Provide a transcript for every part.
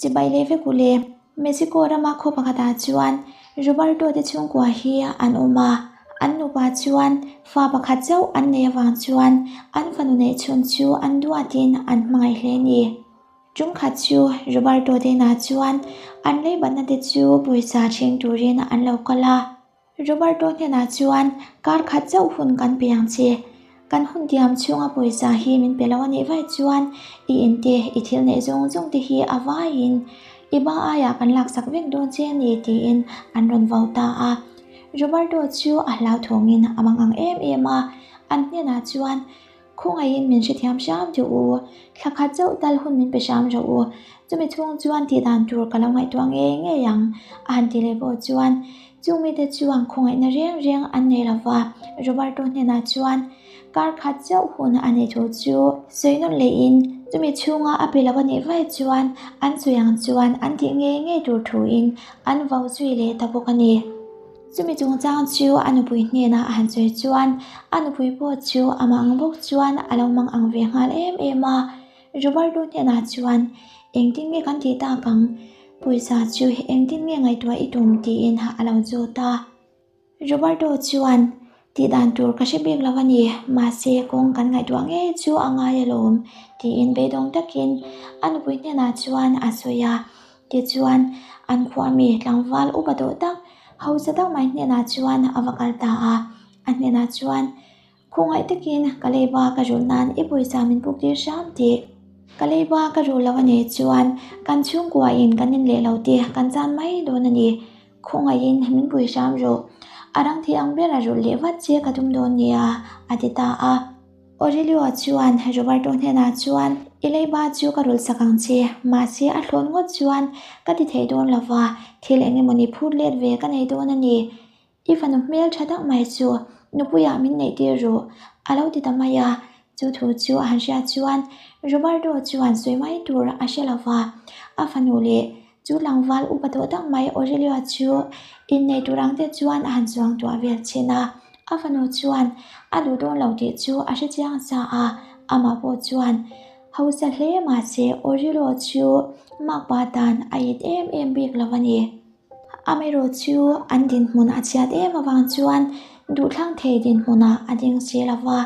Chibai leh vek u le. Mexico rama khaw pakhatah chuan Roberto te chhungkua hi an awm a, an nupa chuan fa pakhat chauh an nei avang chuan an fanu neih chhun chu an duatin an hmangaih hle a ni. Ṭumkhat chu Roberto te inah chuan an leibatna te chu pawisa ṭhing turin an lo kal a. Roberto hnenah chuan kar khat chauh hun kan pe ang che. Kan hun tiam chhunga pawisa hi min pe lo a nih vaih chuan i inte i thil neih zawng zawng te hi a vaiin i ba aiah kan laksak vek dawn che a ni tiin an rawn vau ta a. Roberto chu a hlauthawngin a mang ang em em a, an hnenah chuan Khawngaihin min hrethiam hram teh u, thla khat chauh tal hun min pe hram rawh u, chumi chhung chuan tih dan tur ka lo ngaihtuah ngei ngei ang, a han ti leh pawh chuan chung mite chuan khawngaihna reng reng an nei lo va, Roberto hnenah chuan kar khat chauh hun a neih thu chu sawi nawn lehin chumi chhunga a pe lo a nih vaih chuan an sawi ang chuan an tih ngei ngei tur thuin an vau zui leh ta bawk a ni. Chumi chungchang chu a nupui hnenah a han sawi chuan a nupui pawh chu amah ang bawk chuan a lo mang ang ve nghal em em a. Roberto hnenah chuan, Engtin nge kan tih tak ang? Pawisa chu engtin nge ngaihtuah i tum? tiin a lo zawt a. Roberto chuan, Tih dan tur ka hre bik lo a ni, mahse kawng kan ngaihtuah ngei chu a ngai alawm, tiin beidawng takin a nupui hnenah chuan a sawi a. Tichuan, an khua mi tlangval upa tawh tak, hausa tak mai hnenah chuan a va kal ta a. A hnenah chuan, Khawngaih takin ka leiba ka rulh nan i pawisa min puk tir hram tih. Ka leiba ka rulh lo a nih chuan kan chhungkuain kan inleh lo te kan chan mai dawn a ni. Khawngaihin min pui hram rawh. A rang thei ang ber a rulh leh vat che ka tum dawn nia, a ti ta a. Aurelio chuan Roberto hnenah chuan, I leiba chu ka rulh sak ang che, mahse a thlawn ngawt chuan ka ti thei dawn lo va, thil eng emawni phut let ve ka nei dawn a ni. I fanu hmel tha tak mai chu nupuiah min neih tir ru, a lo ti ta mai a. Chu thu chu a han hriat chuan Roberto chuan sawi mai tur a hre lo va, a fanu leh chu tlangval upa tawh tak mai Aurelio chu innei tur ang te chuan a han chuang tuah vel chin a. A fanu chuan a duh dawn lo tih chu a hre chiang sa a, amah pawh chuan hausa hle mahse Aurelio chu makpa tan a it em em bik lo a ni. Amaherawh chu an dinhmun a chhiat em avang chuan duhthlang thei dinhmunah a ding si lo va,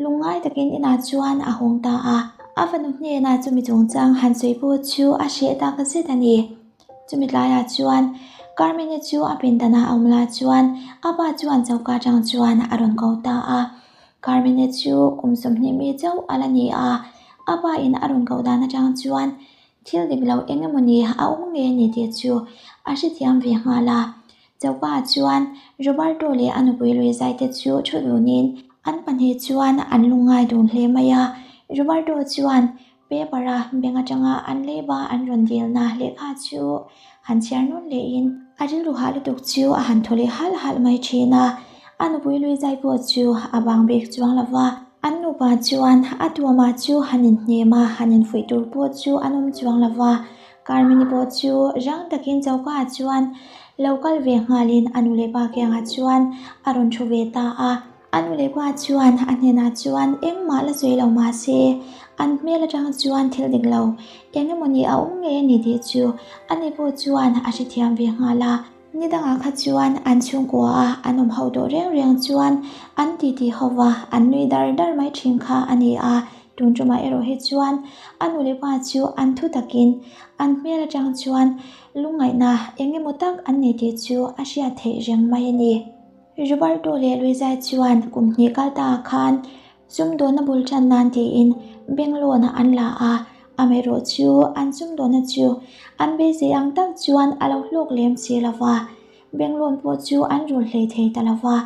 lungngai takin inah chuan a hawng ta a. A fanu hnenah chumi chungchang han sawi pawh chu a hreh tak zet a ni. Chumi tlaiah chuan Carmen-i chu a pindanah a awm lah chuan a pa chuan choka atang chuan a rawn ko ta a. Carmen-i chu kum 20 mi chauh a la ni a, a pa in a rawn koh dan atang chuan Thil dik lo eng emaw ni a awm nge ni tih chu a hrethiam ve nghal a. Choka chuan Roberto leh a nupui Luizai te chu thu dunin an pahnih chuan an lungngai dun hle mai a. Roberto chuan paper a bank atanga an leiba an rawn dilna lehkha chu han chhiar nawn lehin a rilru hah lutuk chu a han thaw leh halh halh mai thin a. A nupui Luizai pawh chu a bang bik chuang lo va. An nupa chuan a tuamah chu han inhnem a, han infuih tur pawh chu an awm chuang lo va. Carmini pawh chu rang takin choka ah chuan lo kal ve nghalin a nu leh pa kiangah chuan a rawn thu ve ta a. A nu leh pa chuan a hnenah chuan engmah la sawi lo mah se, an hmel atang chuan thil dik lo eng emaw ni a awm ngei a ni tih chu ani pawh chuan a hrethiam ve nghal a. Ni dangah kha chuan an chhungkua a an awm ho tawh reng reng chuan an titi ho va, an nui dar dar mai thin kha a ni a. Tun tumah erawh hi chuan a nu leh pa chu an thu takin an hmel atang chuan lungngaihna eng emaw tak an nei tih chu a hriat theih reng mai a ni. Roberto leh Luisa chuan kum hnih kal ta khan Sumdawnna bul tan nan tiin bank loan an la a, amaherawh chu an sumdawnna chu an beisei ang tak chuan a lo hlawk lem si lo va, bank loan pawh chu an rul hlei thei ta lo va.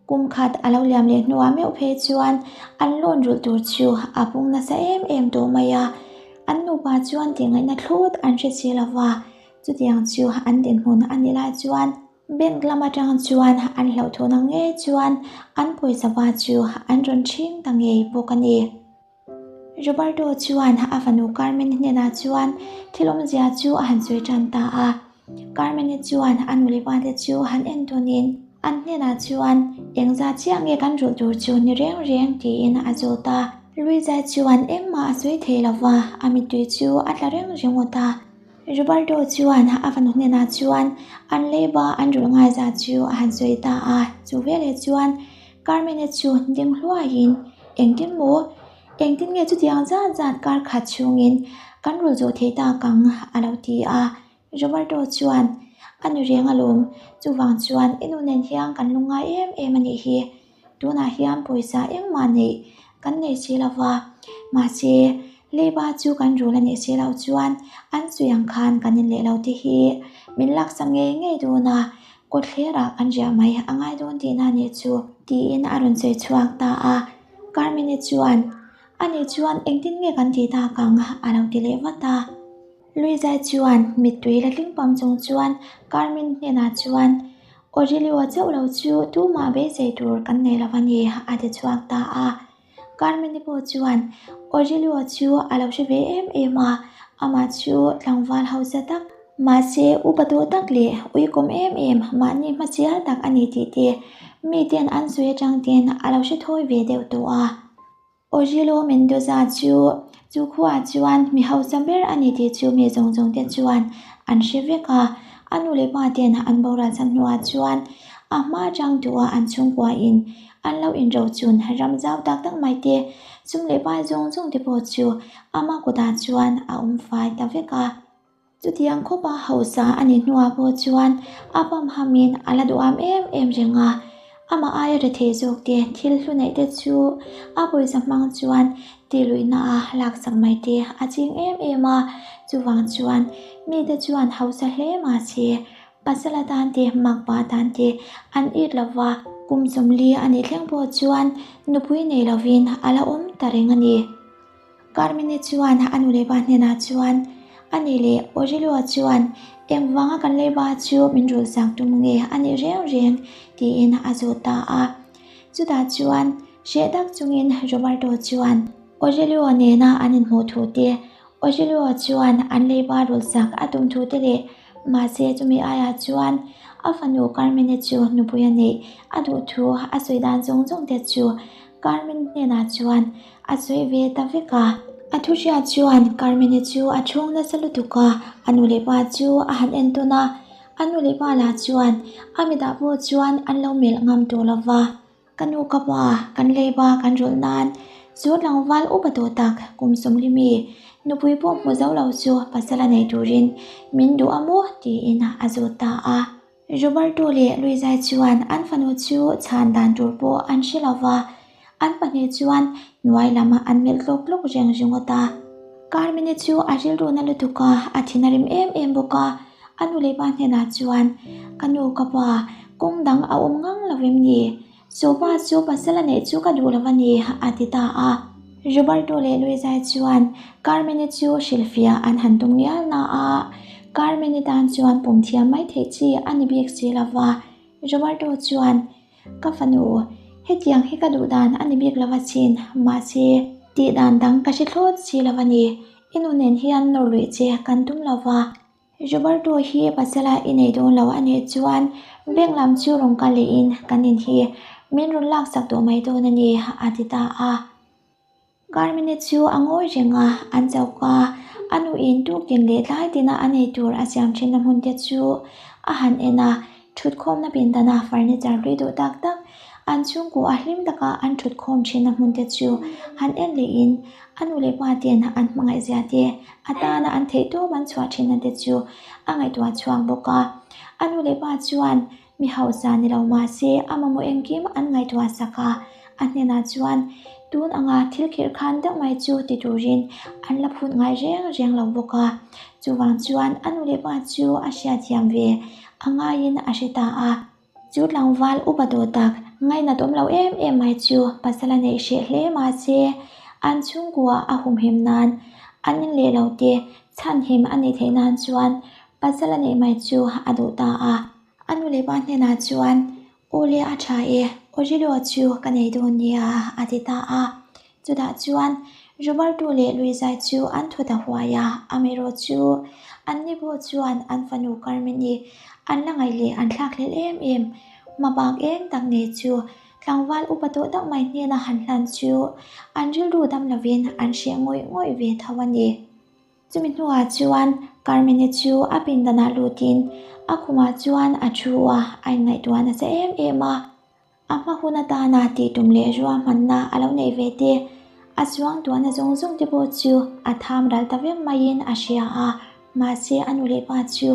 Kum khat a lo liam leh hnuah meuh phei chuan an loan rulh tur chu a pung nasa em em tawh mai a, an nupa chuan tihngaihna thlawt an hre si lo va, chutiang chu an dinhmun a nih lai chuan Bank lam atang chuan an hlauhthawhna ngei chuan an pawisa va chu an rawn ṭhing ta ngei bawk a ni. Roberto chuan a fanu Carmen hnenah chuan thil awmzia chu a han sawi tan ta a. Carmen-i chuan a nu leh pate chu han en tawnin an hnenah chuan engzah chiah nge kan rulh tur chu ni reng reng tiin a zawt a. Luisa chuan engmah a sawi thei lo va, a mittui chu a tla reng ringawt a. Roberto chuan a fanu hnenah chuan an leiba an rulh ngai zat chu a han sawi ta a, chu veleh chuan Carmen-i chu ding hluaiin, Engtin maw? Engtin nge chutiang zat zat kar khat chhungin kan rulh zawh theih tak ang? a lo ti a. Roberto chuan, A ni reng alawm, chuvang chuan i nu nen hian kan lungngai em em a nih hi. Tunah hian pawisa engmah neih kan nei si lo va, mahse leiba chu kan rul a nih si loh chuan an sawi ang khan kan inleh lo te hi min laksak ngei ngei dawn a, kawtthlerah kan riah mai a ngai dawn tihna a nih chu. Tiin a rawn sawi chhuak ta a, Carmine chuan, A nih chuan engtin nge kan tih tak ang? a lo ti leh vat a. Luizai chuan mittui la tling pam chung chuan Carmen hnenah chuan, Aurelio chauh lo chu tumah beisei tur kan nei lo a ni, a ti chhuak ta a. Carmen-i pawh chuan Aurelio chu a lo hre ve em em a, amah chu tlangval hausa tak, mahse upa tawh tak leh uikawm em em mahni hmasial tak a ni tih te miten an sawi atang ten a lo hre thawi ve deuh tawh a. Aurelio Mendoza chu chu khuaah chuan mi hausa ber a ni tih chu mi zawng zawng te chuan an hre vek a, a nu leh pa ten an boral chhan hnuah chuan a hma atang duha an chhungkua in an lo inrochun ram zau tak tak mai te, sum leh pai zawng zawng te pawh chu ama kutah chuan a awm fai ta vek a. Chutiang khawpa hausa a nih hnuah pawh chuan a pamhamin a la duham em em reng a, amah aia rethei zawk te thil hlu neih te chu a pawisa hmang chuan tihluihna a laksak mai te a ching em em a, chuvang chuan mite chuan hausa hle mahse pasal atan te makpa atan te an it lova, kum 40 a nih thleng pawh chuan nupui nei lovin a la awm ta reng a ni. Carmine chuan a nu leh pa hnenah chuan, A nih leh Aurelio chuan engvanga kan leiba chu min rulhsak tum nge a nih reng reng? tiin a zawt ta a. Chutah chuan hreh tak chungin Roberto chuan Aurelio nena an inhmuh thu te, Aurelio chuan an leiba rulhsak a tum thu te leh mahse chumi aiah chuan a fanu Carmine chu nupui a neih a duh thu a sawi dan zawng zawng te chu Carmine hnenah chuan A sawi ve ta vek a. A thu hriat chuan Carmine chu a chhung nasa lutuk a, a nu leh pa chu a han en tawn a. A nu leh pa lah chuan a mitah pawh chuan an lo melh ngam tawh lo va. Ka nu ka pa, kan leiba kan rawlh nan chu tlangval upa tawh tak kum 40 mi nupui pawh hmu zo lo chu pasal a nei turin min duh a maw? tiin a zawt ta a. Roberto leh Luizai chuan an fanu chu chhan dan tur pawh an hre lo va, an pahnih chuan hnuai lam an melh tlawk tlawk reng ringawt a. Carmine chu a rilru na lutuk a, a thin a rim em em bawk a, a nu leh pa hnenah chuan, Ka nu ka pa, kawng dang a awm ngang lo em ni? Chu pa chu pasal a neih chu ka duh lo a ni, a ti ta a. Roberto leh Luisa chuan Carmen-i chu hrilhfiah an han tum ngial na a, Carmen-i tan chuan pum thiam mai theih chi a ni bik si lo va. Roberto chuan, Ka fanu, hetiang hi ka duh dan a ni bik lo a chin, mahse, tih dan dang ka hre thlawt si lo a ni. I nu nen hian nawr luih che kan tum lo va. Roberto hi pasala i nei dawn lo a nih chuan bank lam chu rawn kal lehin kan in hi min rawn laksak tawh mai dawn a ni a ti ta a. Carmine chu a ngawi reng a, an chauh a, a nuin tuktin leh tlai tina a nei tur a siam thinna hmun te chu a han en a, thutkhawmna pindana furniture hlui duh tak tak an chhungkaw a hlim taka an thutkhawm thinna hmun te chu han en lehin a nu leh pa ten an hmangaih zia te A tana an theihtawp an chhuah thinna te chu a ngaihtuah chhuak bawk a. A nu leh pa chuan mi hausa ni lo mah se a mamawh engkim an ngaihtuah sak a. A hnenah chuan tun anga thil khirh khan deuh mai chu ti turin an la phut ngai reng reng lo bawk a. Chuvang chuan a nu leh pa chu a hriatthiam ve a ngaiin a hre ta a. Chu tlangval upa tawh tak ngainat awm lo em em mai chu pasal a neih hreh hle mahse an chhungkua a humhim nan an in leh lo te chhanhim a nih theih nan chuan pasal a neih mai chu a duh ta a. A nu leh pa hnenah chuan Aw le a tha e, Aurelio chu ka nei dawn nia a ti ta a. Chutah chuan Roberto leh Luisa chu an thu ta huai a, amaherawh chu anni pawh chuan an fanu Carmen-i an la ngaih leh an thlakhlelh em em. Hmabak eng tak nei chu tlangval upa tawh tak mai hnena han hlan chu an rilru dam lovin an hreh ngawih ngawih ve tho a ni. Chumi hnuah chuan Carmen-i chu a pindanah lutin a khumah chuan a thu a, a inngaihtuah nasa em em a. A hma hun atana tih tum leh ruahmanna a lo neih ve te, a chuangtuahna zawng zawng te pawh chu a tham ral ta vek maiin a hria a, mahse a nu leh pa chu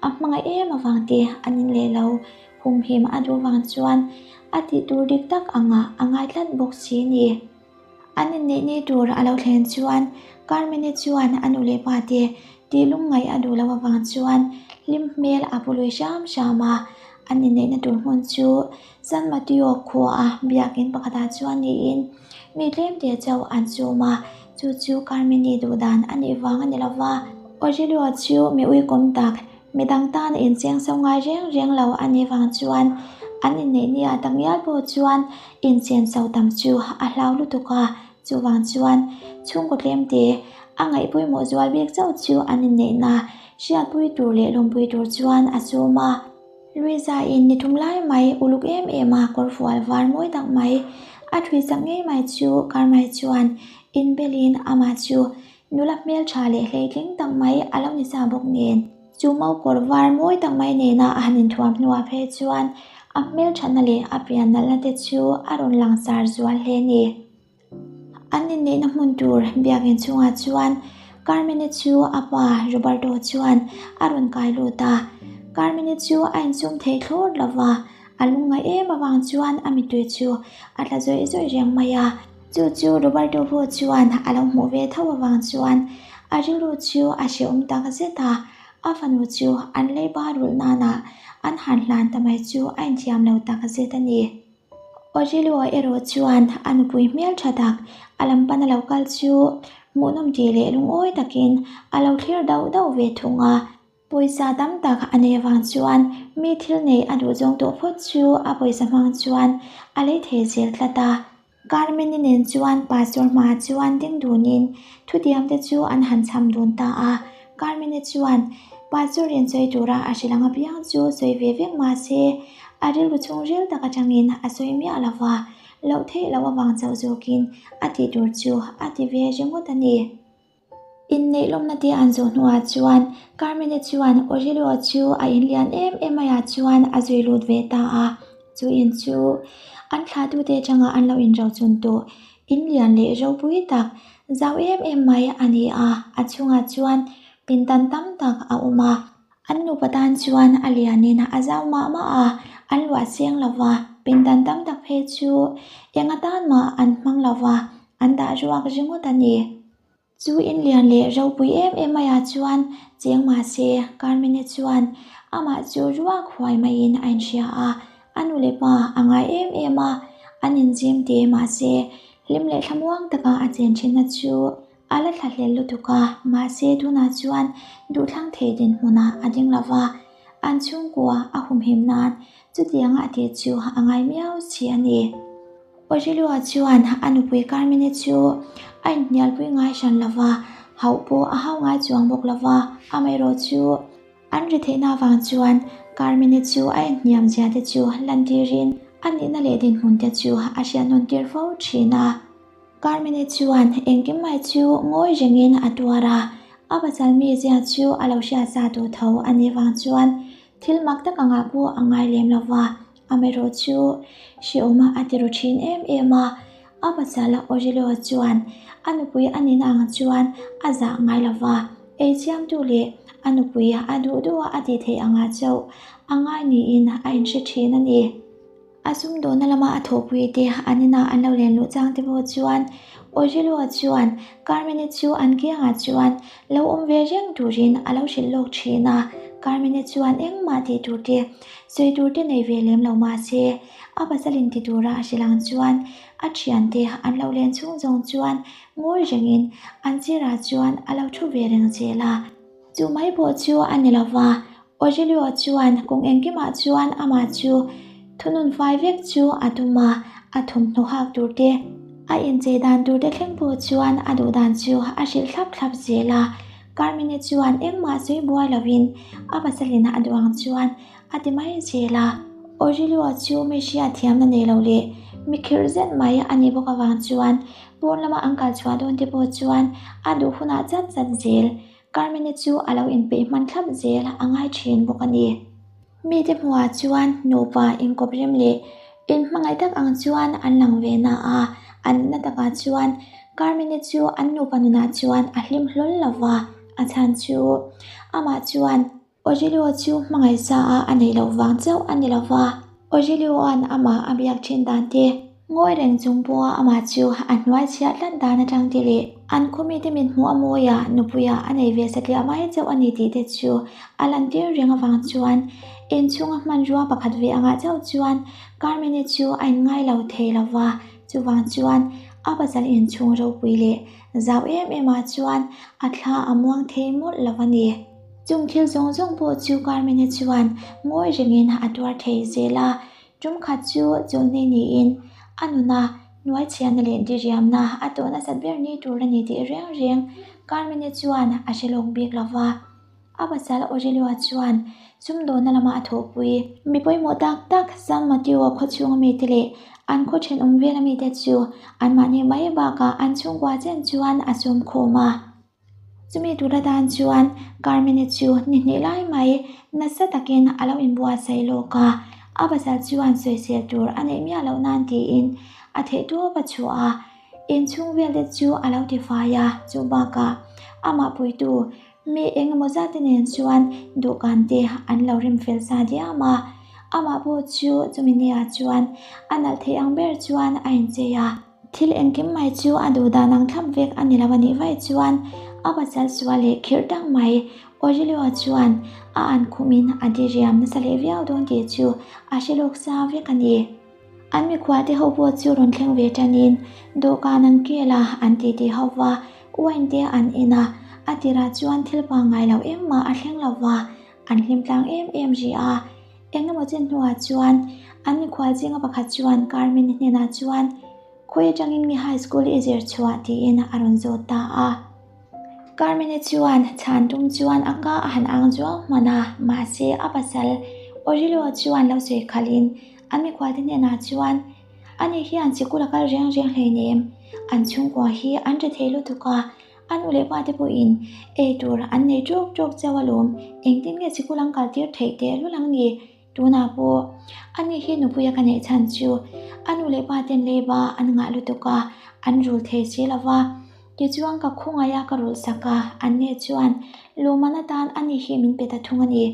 a hmangaih em avang te an in leh lo humhim a duh vang chuan a tih tur dik tak angah a ngai tlat bawk si ni. An inneih ni tur a lo thlen chuan Carmen-i chuan a nu leh pa te tih lungngaih a duh loh avang chuan hlim hmel a pu lui hram hram a. An inneihna tur hmun chu San Mateo khuaa biakin pakhatah chuan niin mi tlemte chauh an chum a, chu chu Carmen-i duh dan a nih vang a ni lo va. Aurelio chu mi uikawm tak, midang tan a incheng so ngai reng reng lo a nih vang chuan an inneih ni ah takngial pawh chuan Inchen chau tam chu a hlau lutuk a, chuvang chuan chhungkaw tlemte a ngaih pawimawh zual bik chauh chu an inneihna hriatpui tur leh lawmpui tur chuan a sawm a. Luisa in ni thum lai mai uluk em em a kawrfual var mawi tak mai a thui chak ngei mai chu Carmai chuan inbelin amah chu Nula hmeltha leh hleitling tak mai a lo ni sa bawk nen, chu mau kawr var mawi tak mai nena a han inthuam hnuah phei chuan a hmelthatna leh a pian nalhna te chu a rawn langsar zual hle a ni. An inneihna hmun tur biakin chungah chuan Carmen-i chu a pa Roberto chuan a rawn kai lut a, Carmen-i chu a insum thei thlawt lo va, a lungngaih em avang chuan a mittui chu a tla zawih zawih reng mai a. Chu chu Roberto pawh chuan a lo hmuh ve tho avang chuan a rilru chu a hrehawm tak zet a, a fanu chu an leiba rulh nana an han hlan ta mai chu a inthiam lo tak zet a ni. Aurelio erawh chuan a nupui hmel tha tak a lam pan a lo kal chu hmuhnawm tih leh lungawi takin a lo thlir dauh dauh ve thung a. Pawisa tam tak a nei avang chuan mi thil nei a duh zawng tawh phawt chu a pawisa hmang chuan a lei thei zel tlat a. Carmen-i nen chuan pastor hmaah chuan ding dunin thutiam te chu an han cham dun ta a. Carmen-i chuan pastor in sawi tura a hrilh ang apiang chu sawi ve vek mah se a rilru chhungril tak atangin a sawi miah lo va, loh theih loh avang chauh zawkin a tih tur chu a ti ve ringawt a ni. Inneih lawmna te an zawh hnuah chuan Carmen-i chuan Aurelio chu a inlian em em maiah chuan a zui lut ve ta a, chu in chu an thlahtute atanga an lo inrochun tawh inlian leh ropui tak zau em em mai a ni a, a chhungah chuan pindan tam tak a awm a. An nupa tan chuan a lianin a zau mah mah a, an luah seng lo va, pindan tam tak phei chu eng atan mah an hmang lo va, an dah ruak ringawt a ni. Chu inlian leh ropui em em maiah chuan cheng mah se, Carmen-i chuan amah chu ruak huai maiin a inhria a, a nu leh pa a ngai em em a, an inzim teh mah se, hlim leh thlamuang taka a chen thinna chu A la thla hlel lutuk a, mahse tunah chuan duhthlang thei dinhmunah a ding lo va, an chhungkua a humhim nan chutianga a tih chu a ngai miau si a ni. Aurelio chuan a nupui Carmine chu a inhnialpui ngai hran lo va, hauh pawh a hau ngai chuang bawk lo va, amaherawh chu an ri theihna avang chuan Carmine chu a inhniam zia te chu lantirin a nihna leh dinhmun te chu a hriatnawn tir fo thin a. Carmine chuan engkim mai chu ngawi rengin a tuar a, a pasal mizia chu a lo hriat sa tawh tho a nih vang chuan thil mak tak angah pawh a ngai lem lo va, amaherawh chu hrehawm a ti ru thin em em a, a pasal Aurelio chuan a nupui a nihna ang chuan a zah ngai lo va, eichiamtu leh a nupui a duh duh a a tih theih angah chauh a ngai niin a inhre thin a ni. A sumdawnna lama a thawhpui te an inah an lo len luh chang te pawh chuan Aurelio chuan Carmen-i chu an kiangah chuan lo awm ve reng turin a lo hrilh lawk thin a, Carmen-i chuan engmah tih tur te sawi tur te nei ve lem lo mah se a pasal in ti tura a hrilh ang chuan a thiante an lo len chhung zawng chuan ngawi rengin an sirah chuan a lo thu ve reng zel a. Chu mai pawh chu a ni lo va, Aurelio chuan kawng engkimah chuan amah chu thunun fai vek chu a tum a, a thawmhnaw hak tur te, a inchei dan tur te thleng pawh chuan a duh dan chu a hrilh thlap thlap zel a. Carmine chuan engmah sawi buai lovin a pasalin a duh ang chuan a ti mai zel a. Aurelio chu mi hriatthiamna nei lo leh mi khirh zet mai a nih bawk avang chuan pawn lama an kal chhuah dawn te pawh chuan a duh hunah chat chat zel. Carmen-i chu a lo inpeih hman thlap zel a ngai thin bawk a ni. Mite hmuhah chuan nupa inkawp rem leh inhmangaih tak ang chuan an lang ve na a, an nihna takah chuan Carmen-i chu an nupa nunah chuan a hlim hlawl lo va, a chhan chu amah chuan Aurelio chu hmangaih sa a a neih loh vang chauh a ni lo va, Aurelio-a'n amah a biak thin dan te, ngawi reng chung pawha amah chu a hnuai chhiah tlat dan atang te leh an khaw mite mit hmuh a mawiah nupuiah a nei ve satliah mai chauh a ni tih te chu a lantir reng avang chuan inchhunga hmanrua pakhat ve angah chauh chuan Carmen-i chu a inngai lo thei lo va, chuvang chuan a pasal inchhung ropui leh zau em em ah chuan a thla a muang thei mawlh lo a ni. Chung thil zawng zawng pawh chu Carmen-a chuan ngawi rengin a tuar thei zel a, tum khat chu chawlhni niin a nuna hnuaichhiahna leh diriamna a tawh nasat ber ni tur a ni tih reng reng Carmen-a chuan a hre lawk bik lo va. A pasal Aurelio-a chuan sumdawnna lama a thawhpui. Mi pawimawh tak tak San Mateo khawchhunga mite leh an khaw thenawm vela mite chu anmahni mai bakah an chhungkua chen chuan a sawmkhawm a. Chumi tur atan chuan Carmen-i chu ni hnih lai mai nasa takin a lo inbuatsaih lawk a, a pasal chuan sawisel tur a neih miah loh nan tiin a theihtawp a chhuah a, inchhung vel te chu a lo tifai a, chu bakah amah puitu mi eng emaw zat te nen chuan dawhkan te an lo rem fel sa diam a, amah pawh chu chumi nia chuan a nalh theih ang ber chuan a inchei a. Thil engkim mai chu a duh dan ang thlap vek a ni lo a nih vaih chuan a pasal sual leh khirh tak mai Aurelio chuan a an khumin a diriam nasa leh viau dawn tih chu a hre lawk sa vek a ni. An mikhual te ho pawh chu rawn thleng ve tanin dawhkan an kel a, an titi ho va, wine te an in a, a tirah chuan thil pangngai lo engmah a thleng lo va, an hlim tlang em em rih a. Eng emaw chen hnuah chuan an mikhual zinga pakhat chuan Carmen-i hnenah chuan, Khawi atangin nge high school i zir chhuah? tiin a rawn zawt ta a. Carmen-i chuan chhan tum chuan a ka a han ang zuau hman a, mahse a pasal Aurelio chuan lo sawi khalhin an mikhualte hnenah chuan, Ani hian sikul a kal reng reng hleinem, an chhungkua hi an ri thei lutuk a, A nu leh pa te pawhin ei tur an nei ṭawk ṭawk chauh alawm, engtin nge sikul an kal tir theih teh lul ang ni? Tunah pawh ani hi nupuia ka neih chhan chu a nu leh pa ten leiba an ngah lutuk a, an rul thei si lo va. Tichuan ka khawngaih a ka rulh sak a, an ne chuan lawmman atan ani hi min pe ta thung a ni.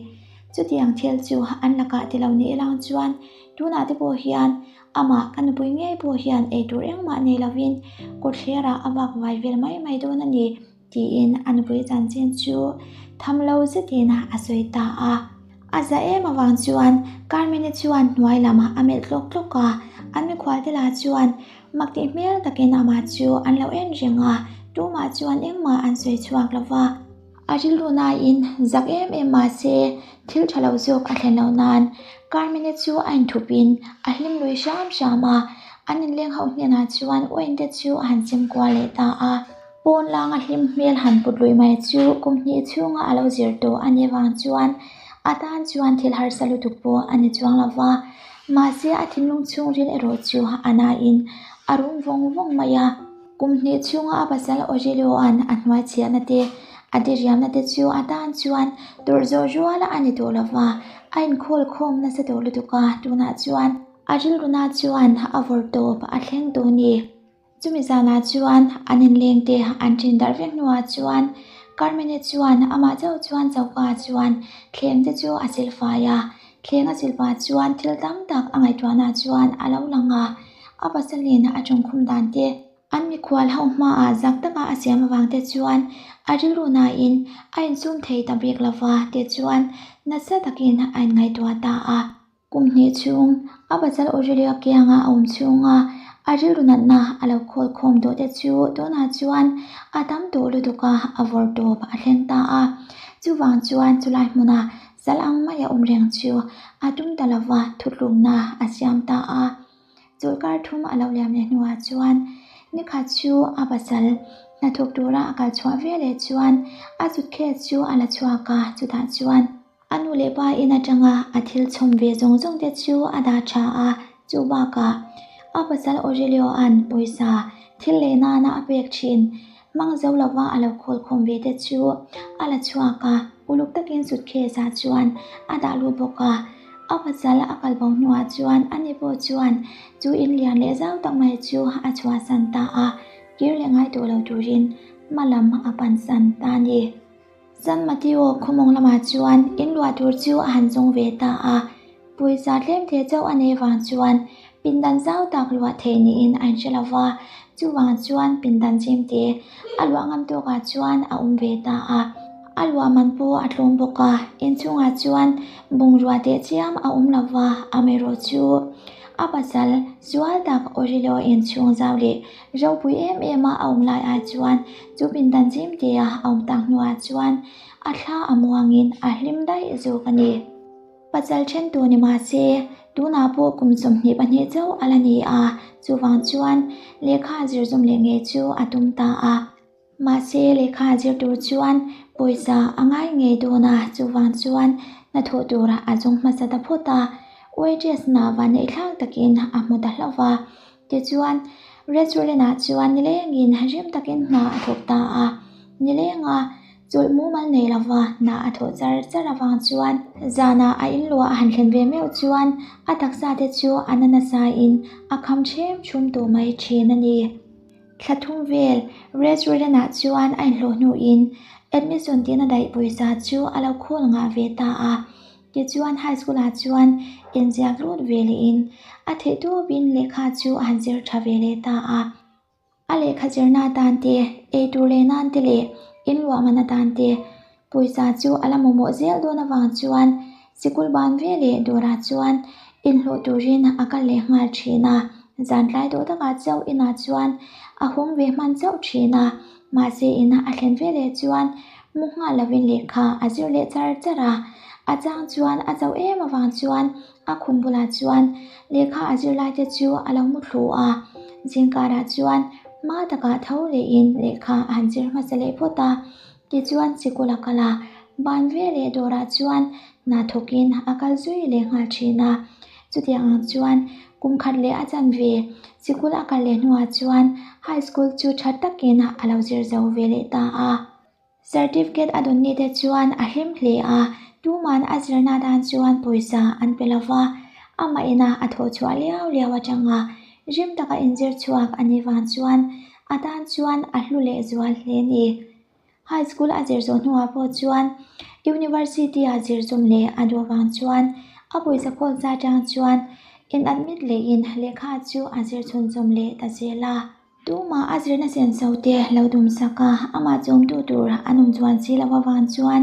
Chutiang thil chu an lakah ti lo ni ilang chuan tunah te pawh hian Amah ka nupui ngei pawh hian ei tur engmah nei lovin kawtthlerah a vak vai vel mai mai dawn a ni, tiin a nupui chanchin chu tham lo zetin a sawi ta a. A za em avang chuan Carmen-i chuan hnuai lamah a melh tlawk tlawk a, an mikhualte lah chuan mak tih hmel takin amah chu an lo en reng a, tumah chuan engmah an sawi chhuak lo va. A rilru nain zak em em mah se thil tha lo zawk a thlen loh nan Carmen-i chu a inthupin a hlim lui hram hram a, an inleng ho hnenah chuan wine te chu a han sem kual leh ta a. Pawn langa hlim hmel han put luih mai chu kum hnih chhunga a lo zir tawh a nih vang chuan a tan chuan thil harsa lutuk pawh a ni chuang lo va, mahse a thinlung chhungril erawh chu a nain a rum vawng vawng mai a. Kum hnih chhunga a pasal Aurelio-a'n a hnuai chhiahna te, a diriamna te chu a tan chuan tawrh zawh rual a ni tawh lo va, a inkhawl khawm nasa tawh lutuk a, tunah chuan a rilruna chuan a vawrh tawp a thleng tawh a ni. Chumi zanah chuan an inleng te an ṭin darh vek hnuah chuan Carmen-i chuan amah chauh chuan choka chuan thleng te chu a silfai a, thleng a silpah chuan thil tam tak a ngaihtuahna chuan a lo lang a. A pasalin a tawngkhum dan te, an mikhual ho hmaah zak taka a siam avang te chuan a rilru nain a insum thei ta bik lova te chuan nasa takin a inngaihtuah ta a. Kum hnih chhung a pasal Aurelia kianga a awm chhunga a rilru natna a lo khawl khawm tawh te chu tunah chuan a tam tawh lutuk a, a vawr tawp a thleng ta a. Chuvang chuan chulai hmuna sal ang maia awm reng chu a tum ta lova thutlukna a siam ta a. Chawlhkar thum a lo liam leh hnuah chuan nikhat chu a pasal hnathawk tura a kal chhuah ve leh chuan a suitcase chu a la chhuak a, chutah chuan a nu leh pa in atanga a thil chhawm ve zawng zawng te chu a dah tha a, chu bakah a pasal Aurelio-a'n pawisa thil leh nana a pek thin. Hmang zo lova a lo khawl khawm ve te chu a la chhuak a, uluk takin suitcase ah chuan a dah lut bawk a. A pasal a kal bo hnuah chuan ani pawh chuan chu in lian leh zau tak mai chu a chhuahsan ta a, kir leh ngai tawh lo turin hma lam a pansan ta a ni. San Mateo khawmawng lamah chuan in luah tur chu a han zawng ve ta a, pawisa tlem te chauh a neih vang chuan pindan zau tak luah theih niin a inhre lo va, chuvang chuan pindan chim te a luah ngam tawkah chuan a awm ve ta a. A luah man pawh a tlawm bawk a, inchhungah chuan bungrua teh chiam a awm lo va, amaherawhchu a pasal sual tak Aurelio inchhung zau leh Ropui em em a a awm lai ah chuan chu pindan zim te a a awm tak hnuah chuan a thla a muangin a hlim daih zawk a ni. Pasal then tur ni mah se tunah pawh kum 22 chauh a la ni a, chuvang chuan lehkha zir zawm leh ngei chu a tum ta a. Mahse lehkha zir tur chuan pawisa a ngai ngei dawn a, chuvang chuan hnathawh turah a zawng hmasa ta phawt a, waitress hna vanneih thlak takin a hmu ta hlauh va. Tichuan, restaurant-ah chuan nilengin rim takin hna a thawk ta a, nilenga chawlh mumal nei lova hna a thawh char char avang chuan zanah a inluah a han thlen ve meuh chuan a taksa te chu a na nasain a kham ṭhem ṭhum tawh mai ṭhin a ni. Thla thum vel restaurant-ah chuan a inhlawh hnuin admission tihna daih pawisa chu a lo khawl ngah ve ta a. Tichuan high school-ah chuan inziak lut ve lehin a theih tawpin lehkha chu a han zir tha ve leh ta a. A lehkha zirna atan te, eitur leh nan te leh inluah man atan te pawisa chu a la mamawh zel dawn avang chuan sikul ban ve leh dawrah chuan inhlawh turin a kal leh nghal thin a. Zan tlai tawh takah chauh inah chuan a hawng ve hman chauh thin a. Mahse ina a thlen ve leh chuan mu nghal lovin lehkha a zir leh char char a, a chang chuan a chauh em avang chuan a khum bulah chuan lehkha a zir lai te chu a lo mu thlu a, zingkarah chuan hma takah tho lehin lehkha a han zir hmasa leh phawt a, tichuan sikul a kal a, ban ve leh dawrah chuan hna thawkin a kal zui leh nghal thin a, chutiang ang chuan Kum khat leh a chanve sikul a kal leh hnuah chuan high school chu tha takin a lo zir zo ve leh ta a. Certificate a dawn ni te chuan a hlim hle a, tuman a zirna tan chuan pawisa an pe lo va, amah ina a thawh chhuah liau liau atanga rim taka inzir chhuak a nih vang chuan a tan chuan a hlu leh zual hle a ni. High school a zir zawh hnuah pawh chuan University a zir zawm leh a duh vang chuan a pawisa khawl zat atang chuan in admit lehin lehkha chu a zir chhunzawm leh ta zel a. Tumah a zirna senso te lo dum sak a, amah chawmtu tur an awm chuan si lo avang chuan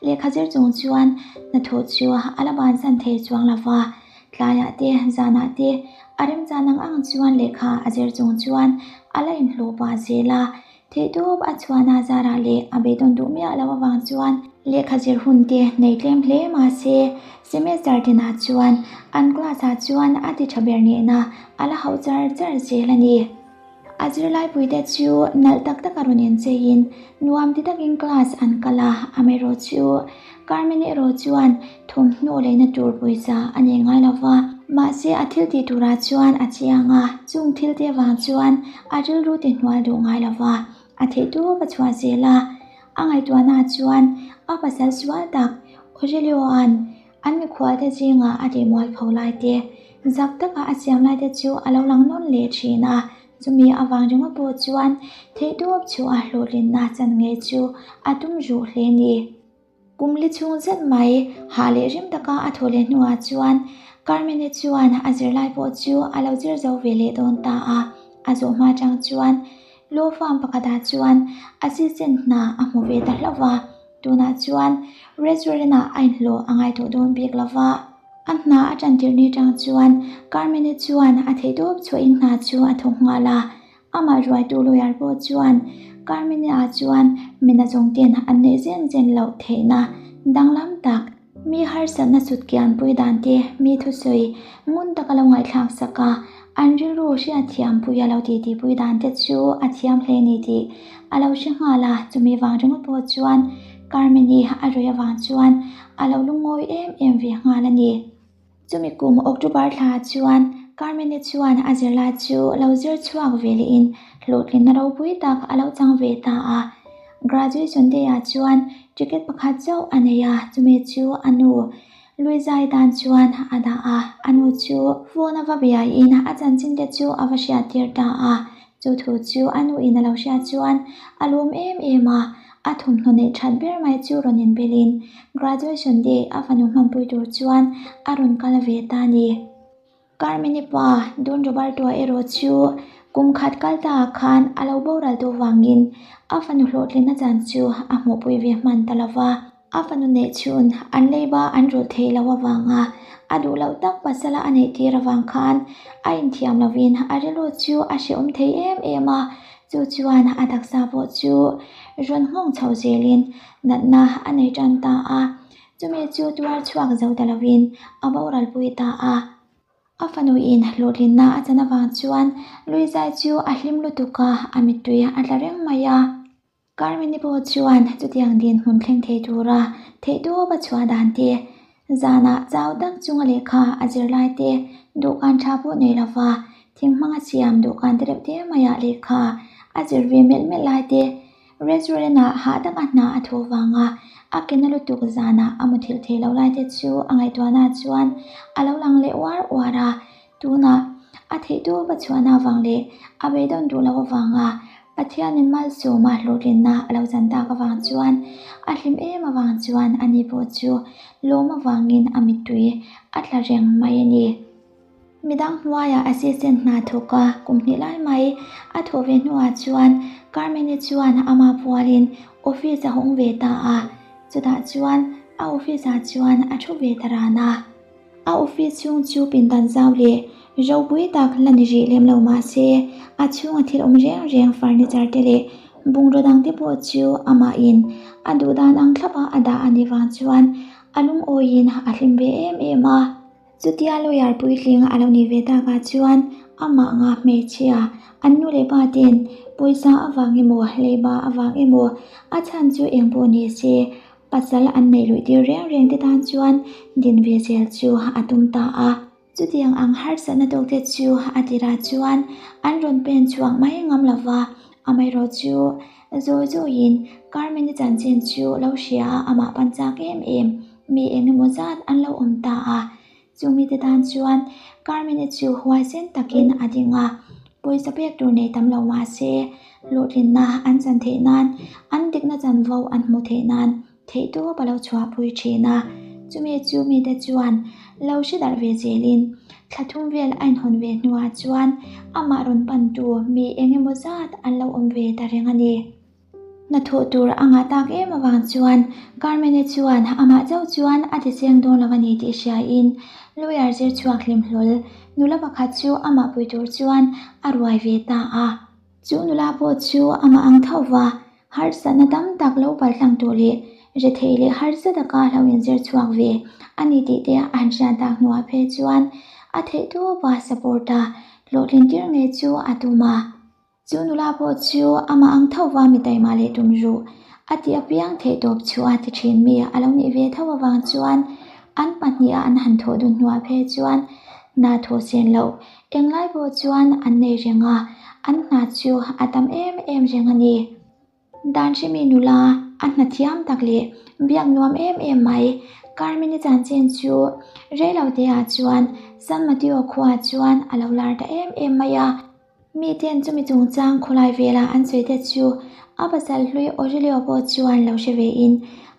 lehkha zir chung chuan hnathawh chu a la bansan thei chuang lo va. Tlaiah te, zanah te a remchan ang ang chuan lehkha a zir chung chuan a la inhlawh pah zel a. Theihtawp a chhuahna zarah leh a beidawn duh miah loh avang chuan lehkha zir hun te nei tlem hle mahse semester tinah chuan an class ah chuan a ti tha ber nihna a la hauh char char zel a ni. A zirlaipui te chu nalh tak tak a rawn incheiin nuam ti takin class an kal a, amaherawhchu Carmen erawh chuan thawmhnaw leina tur pawisa a nei ngai lo va, mahse a thil tih turah chuan a chiang a, chung thil te vang chuan a rilru ti hnual duh ngai lo va, a theihtawp a chhuah zel a. A ngaihtuahna chuan a pasal sual tak Aurelio-a'n an mikhualte zingah a tih mualpho lai te, zak taka a siam lai te chu a lo lang nawn leh thin a, chumi avang ringawt pawh chuan theihtawp chu a hlawhtlinna chan ngei chu a tum ruh hle a ni. Kum li chhung zet mai hah leh rim taka a thawh leh hnuah chuan Carmen-i chuan a zirlai pawh chu a lo zir zo ve leh dawn ta a. A zawh hma chang chuan law firm pakhatah chuan assistant hna a hmu ve ta hlauh va, tunah chuan restaurant-ah a inhlawh a ngai tawh dawn bik lo va. A hna a tan tirh ni chang chuan Carmen-i chuan a theihtawp chhuahin hna chu a thawk nghal a. Amah ruaitu lawyer pawh chuan Carmine-a chuan mina zawngten an neih zen zen loh theihna danglam tak, mi harsatna sut kianpui dan te, mi thusawi ngun taka lo ngaihthlak sak a, an rilru hriatthiampui a lo titipui dan te chu a thiam hle ni tih a lo hre nghal a, chumi vang ringawt pawh chuan Carmine-i a ruih avang chuan a lo lungawi em em ve nghal a ni. Chumi kum October thla chuan Carmen-i chuan a zirlai chu lo zir chhuak ve lehin hlawhtlinna ropui tak a lo chang ve ta a. Graduation day-ah chuan ticket pakhat chauh a nei a, chumi chu a nu Luizai tan chuan a dah a. A nu chu phone a va biaiin a chanchin te chu a va hriattir ta a. Chu thu chu a nu in a lo hriat chuan a lawm em em a, a thawmhnaw neih that ber mai chu rawn inbelin graduation day a fanu hmanpui tur chuan a rawn kal ve ta a ni. Carmeni pa Don Roberto-a erawh chu kum khat kal ta ah khan a lo boral tawh vangin a fanu hlawhtlinna chan chu a hmuhpui ve hman ta lo va. A fanu neih chhun an leiba an rulh theih loh avanga a duh loh tak pasala a neih tir avang khan a inthiam lovin a rilru chu a hrehawm thei em em a, chu chuan a taksa pawh chu rawn nghawng chho zelin natna a nei tan ta a, chumi chu tuar chhuak zo ta lovin a boralpui ta a. A fanuin hlawhtlinna a chan avang chuan Luizai chu a hlim lutuk a, a mittui a tla reng mai a. Carmeni pawh chuan chutiang dinhmun thleng thei tura theihtawp a chhuah dan te, zanah chau tak chunga lehkha a zirlai te, dawhkan tha pawh nei lova thing hmanga siam dawhkan te reuh te maiah lehkha a zir ve melh melh lai te, restaurant ah hah taka hna a thawh vanga a ke na lutuk zanah a muthilh theih loh lai te chu a ngaihtuahna chuan a lo lang leh uar uar a, Tunah a theihtawp a chhuahna avang leh a beidawn duh loh avanga Pathianin malsawma hlawhtlinna a lo chan tak avang chuan a hlim em avang chuan ani pawh chu lawm avangin a mittui a tla reng mai a ni. Midang hnuaiah assistant hna thawk a kum hnih lai mai a thawh ve hnuah chuan Carmen-i chuan ama pualin office a hawng ve ta a, chutah chuan a office-ah chuan a thu ve ta ran a. A office chhung chu pindan zau leh ropui tak la ni rih lem lo mah se, a chhunga thil awm reng reng furniture te leh bungraw dang te pawh chu amahin a duh dan ang thlap a a dah a nih vang chuan a lungawiin a hlim ve em em a. Chutia lawyer puitling a lo nih ve takah chuan amah nga hmeichhia an nu leh pa ten pawisa avang emaw leiba avang emaw a chhan chu eng pawh ni se Pasal an neih luih tir reng reng te tan chuan din ve zel chu a tum ta a. Chutiang ang harsatna tawk te chu a tirah chuan an rawn pen chhuak mai ngam lo va, amaherawh chu zawi zawiin Carmen-i chanchin chu lo hria a amah pan chak em em mi eng emaw zat an lo awm ta a. Chu mite tan chuan Carmen-i chu huaisen takin a ding a, pawisa pek tur nei tam lo mah se, hlawhtlinna an chan theih nan, an dikna chanvo an hmuh theih nan theihtawp a lo chhuahpui thin a. Chumi chu mite chuan lo hre darh ve zelin thla thum vel a inhawn ve hnuah chuan amah rawn pantu mi eng emaw zat an lo awm ve ta reng a ni. Hnathawh tur a ngah tak em avang chuan Carmen-i chuan amah chauh chuan a ti cheng dawn lo a ni tih hriain lawyer zir chhuak hlim hlawl nula pakhat chu amah pui tur chuan a ruai ve ta a. Chu nula pawh chu amah ang tho va, harsatna tam tak lo paltlang tawh leh rethei leh harsa taka hlo inzir chhuak ve a ni tih te a han hriat tak hnuah phei chuan a theihtawpa support a hlawhtlin tir ngei chu a tum a. Chu nula pawh chu amah ang tho va mi taima leh tum ruh a tih apiang theih tawp chu a ti thin mi a lo nih ve tho avang chuan an pahniha an han thawh dun hnuah phei chuan hna thawh sen loh englai pawh chuan an nei reng a, an hna chu a tam em em reng a ni. Dan hremi nula a hna thiam tak leh biak nuam em em mai Carmen-i chanchin chu reilo teah chuan San Mateo khuaah chuan a lo lar ta em em mai a. Miten chumi chungchang khawlai vela an sawi te chu a pasal hlui Aurelio pawh chuan lo hre ve in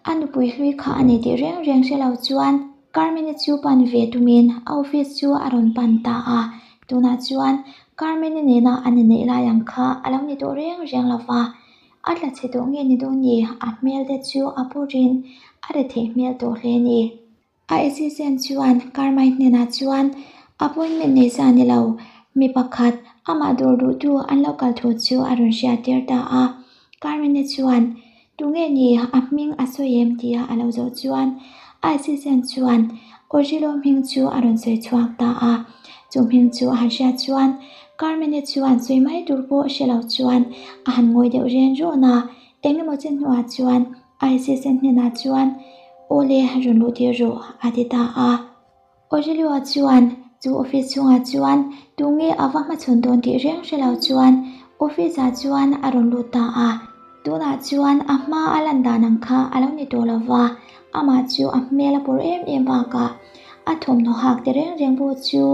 a nupui hlui kha a nei tih reng reng hre lo chuan Carmen-i chu pan ve tumin a office chu a rawn pan ta a. Tunah chuan Carmen-i nena an inneih lai ang kha a lo ni tawh reng reng lo va, a tla chhe tawh nge ni dawn ni a hmel te chu a purin a retheih hmel tawh hle a ni. A assistant chuan Carmine hnenah chuan appointment nei sa ni lo, mi pakhat amah dawr duhtu an lo kal thu chu a rawn hriat tir ta a. Carmine chuan, Tunge ni a hming a sawi em? tia a lo zawh chuan a assistant chuan Ojilo hming chu a rawn sawi chhuak ta a. Chu hming chu a han hriat chuan Carmine chuan sawi mai tur pawh hre lo chuan a han ngawi deuh ren rawn a, engemaw chen hnuah chuan A assistant hnenah chuan, Aw le, rawn luh tir rawh, a ti ta a. Aurelia chuan Chu office chhungah chuan tunge a va hmachhawn dawn tih reng hre lo chuan office ah chuan a rawn lut ta a. Tunah chuan a hma a lan dan ang kha a lo ni tawh lo va, amah chu a hmel a pawr em em bakah a thawmhnaw hak te reng reng pawh chu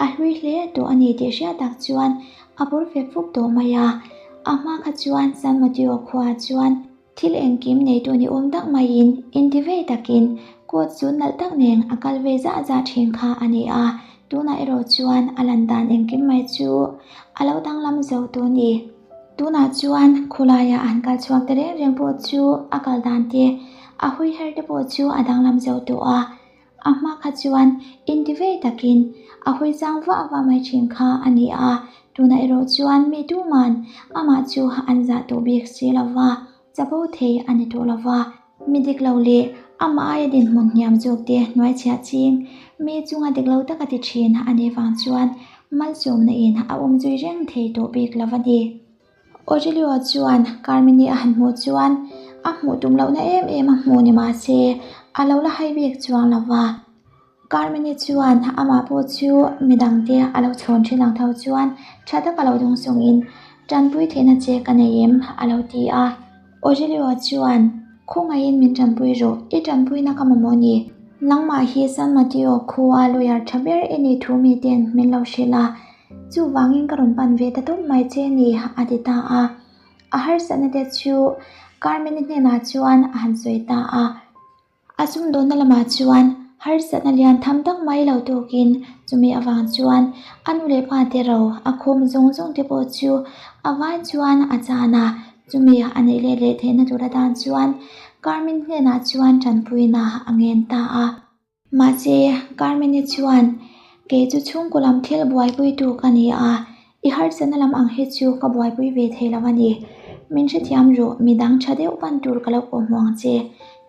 a hlui hle tawh a ni tih hriat tak chuan a pawr fek fuk tawh mai a. A hma kha chuan San Mateo khuaah chuan thil engkim neitu ni awm tak maiin inti vei takin coat chu nalh tak nen a kal vei zah zah thin kha a ni a, tunah erawh chuan a lan dan engkim mai chu a lo danglam zo tawh a ni. Tunah chuan khulaia an kal chhuak ta reng reng pawh chu a kal dan te, a hui her te pawh chu a danglam zo tawh a. A hma kha chuan intivei takin a hui chang vah vah mai thin kha a ni a, tunah erawh chuan mi tuman amah chu an zah tawh bik si lo va, chapo thei a ni tawh lo va. Mi dik lo leh amah aia dinhmun hniam zawk te hnuaichhiah ching mi chunga dik lo taka ti thin a nih vang chuan malsawmna in a awm zui reng thei tawh bik lo a ni. Aurelio chuan Carmini a han hmuh chuan a hmuh tum lohna em em a hmuh ni mah se a lo la hai bik chuang lo va. Carmini chuan amah pawh chu midangte a lo chhawn thin ang tho chuan tha taka lo dawng sawngin Tanpui theihna che ka nei em? a lo ti a. Aurelio chuan, Khawngaihin min tanpui rawh, i tanpuina ka mamawh ni. Nangmah hi San Mateo khua lawyer tha ber i nih thu miten min lo hrilh a, chuvangin ka rawn pan ve ta tawp mai che ni, a ti ta a. A harsatna te chu Carmen-i hnenah chuan a han sawi ta a. A sumdawnna lamah chuan harsatna lian tham tak mai lo tawkin chumi avang chuan a nu leh pa te ro a khawm zawng zawng te pawh chu a vai chuan a chan a, chumi a neih let leh theihna tur atan chuan Carmen hnenah chuan tanpuina a ngen ta a. Mahse, Carmen-i chuan, Kei chu chhungkaw lam thil buaipuitu ka ni a, i harsatna lam ang hi chu ka buaipui ve thei lo a ni. Min hrethiam rawh, midang tha deuh pan tur ka lo kawhhmuh ang che,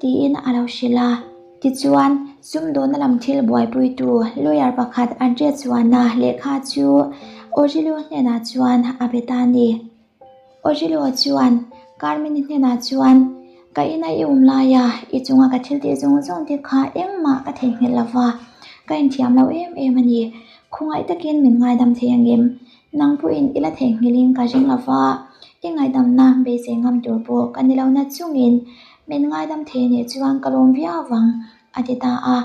tiin a lo hrilh a. Tichuan, sumdawnna lam thil buaipuitu lawyer pakhat Andre chuana lehkha chu Aurelio hnenah chuan a be ta a ni. Aurelio chuan Carmen-i hnenah chuan, Ka ina i um laia i chunga ka thil tih zawng zawng te kha engmah ka theihnghilh lo va, ka inthiam lo em em a ni. Khawngaih takin min ngaidam thei angem? Nang pawhin i la theihnghilhin ka ring lo va, i ngaidamna beisei ngam tur pawh ka ni lo na chungin min ngaidam thei nih chuan ka lawm viau vang, a ti ta a.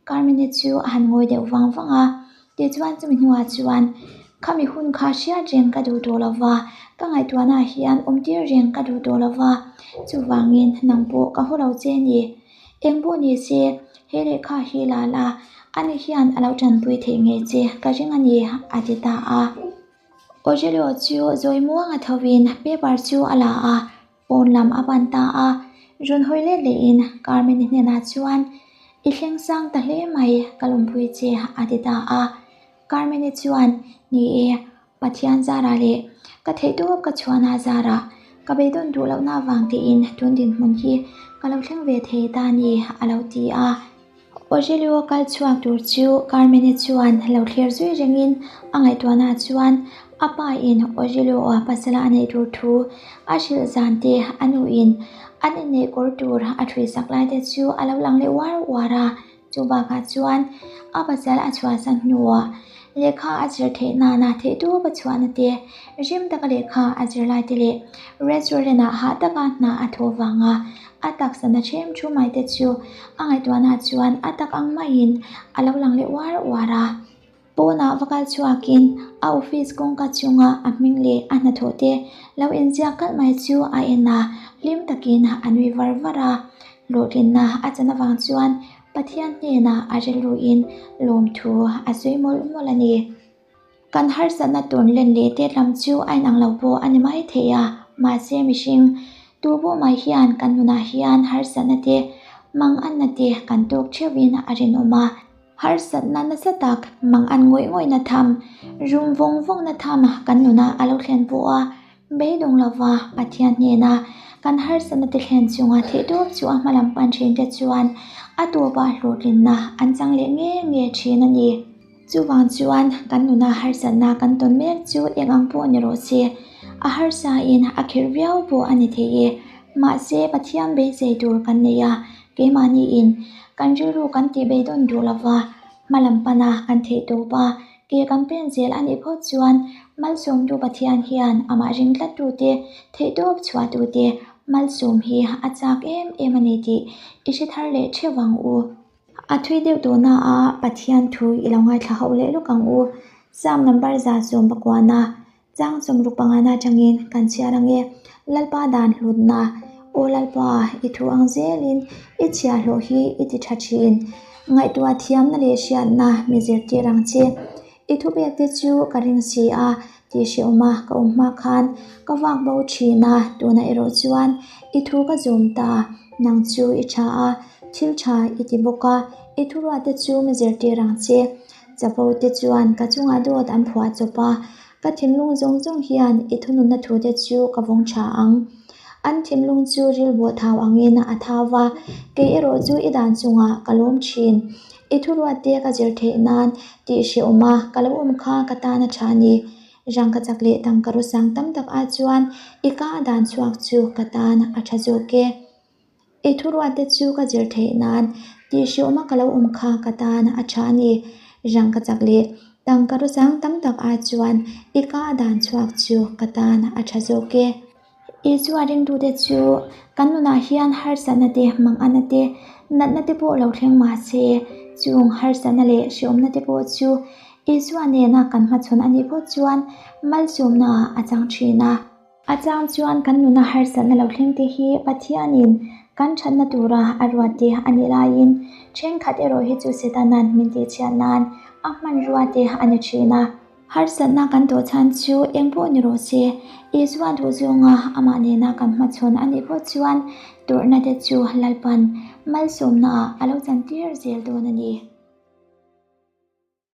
Carmine chu a han ngawi deuh vang vang a, tichuan chumi hnuah chuan, Khami hun kha hriat reng ka duh tawh lo va, ka ngaihtuahnaah hian awmtir reng ka duh tawh lo va, chuvangin nang pawh ka haw lo che ni. Eng pawh ni se, he lehkha hi la la, ani hian a lo tanpui theih ngei che ka ring a ni, a ti ta a. Aurelio chu zawi muanga thovin paper chu a la a, Pawn lam a pan ta a, rawn hawi let lehin Carmen-i hnenah chuan, I thleng sang ta hle mai, ka lawmpui che, a ti ta a. Carmen-i chuan, Ni e, Pathian zarah leh ka theihtawp ka chhuahna zarah ka beidawn duh lohna avang tiin tun dinhmun hi ka lo thleng ve thei ta a ni, a lo ti a. Aurelio kal chhuak tur chu Carmen-i chuan lo thlir zui rengin a ngaihtuahna chuan a pa in Aurelio-a pasala a neih tur thu a hrilh zan te a nu in an inneih kawr tur a thui sak lai te chu a lo lang leh uar uar a, chu bakah chuan a pasal a chhuahsan hnuah lehkha a zir theih nana theihtawp a chhuahna te, rim taka lehkha a zir lai te leh restaurant ah hah taka hna a thawh vanga A taksa na ṭhem thu mai te chu a ngaihtuahna chuan a tak ang maiin a lo lang leh uar uar a. Pawnah va kal chhuakin a office kawngka chunga a hming leh a hnathawh te lo inziak kalh mai chu a en a, hlim takin a nui var var a. Hlawhtlinna a chan avang chuan Pathian hnenah a rilruin lawmthu a sawi mawlh mawlh a ni. Kan harsatna tawn len leh tet lam chu a inang lo pawh a ni mai thei a, mahse mihring tu pawh mai hian kan nunah hian harsatna te, manganna te kan tawk theuhin a rinawm a. Harsatna nasa tak, mangan ngawih ngawihna tham, rum vawng vawngna tham kan nunah a lo thlen pawh a, beidawng lova Pathian hnena kan harsatna te thlen chunga theihtawp chu a hma lam pan thin te chuan a tawpah hlawhtlinna an chang leh nge nge thin a ni. Chuvang chuan kan nuna harsatna kan tawn mek chu eng ang pawh ni rawh se, a harsain a khirh viau pawh a ni thei e. Mahse, Pathian beisei tur kan nei a, keimahniin kan rilru kan tih beidawn duh lova, Hmalam pana kan theih tawp a, ke kan pen zel a nih phawt chuan Malsawmtu Pathian hian amah ring tlattute, theihtawp chhuahtute malsawm hi a chak em em a ni tih i hre thar leh theuh ang u. A thui deuh tawhna a Pathian thu i lo ngaithla hauh leh lawk ang u. Psalm number 119 chang 65 na atangin kan chhiar ang e. Lalpa dan hlutna, Aw Lalpa, i thu ang zelin i chhiahhlawh hi i ti tha thin. Ngaihtuah thiamna leh hriatna mi zirtir ang che. I thupekte chu ka ring si a, tih hrehawma ka awm hma khan ka vak bo thin a, tunah erawh chuan i thu ka zawm ta. Nang chu i tha a, thil tha i ti bawk a, i thuruatte chu mi zirtir ang che. Chapo te chuan ka chungah dawt an phuah chawp a, ka thinlung zawng zawng hian i thununna thute chu ka vawng tha ang. An thinlung chu rilbawh thau angin a thau va, kei erawh chu i dan chungah ka lawm thin. I thuruatte ka zir theih nan tih hrehawm a, ka lo awm kha ka tan a tha a ni. Rangka chak leh tangka rawsang tam tak ah chuan i ka a dan chhuak chu ka tan a tha zawk e. I thuruatte chu ka zir theih nan tih hrehawm a ka lo awm kha ka tan a tha a ni. Rangka chak leh tangka rawsang tam tak ah chuan i ka a dan chhuak chu ka tan a tha zawk e. Isua ringtute chu kan nunah hian harsatna te, manganna te, natna te pawh lo thleng mah se, chung harsatna leh hrehawmna te pawh chu Isua nena kan hmachhawn a nih phawt chuan malsawmnaah a chang thin a. A chang chuan kan nuna harsatna lo thleng te hi Pathianin kan thatna tura a ruat te a nih laiin thenkhat erawh hi chu Setana'n min tihchhiat nan a hmanrua te a ni thin a. Harsatna kan tawh chhan chu eng pawh ni rawh se, Isua duh zawnga amah nena kan hmachhawn a nih phawt chuan tawrhna te chu Lalpan malsawmnaah a lo chantir zel dawn a ni.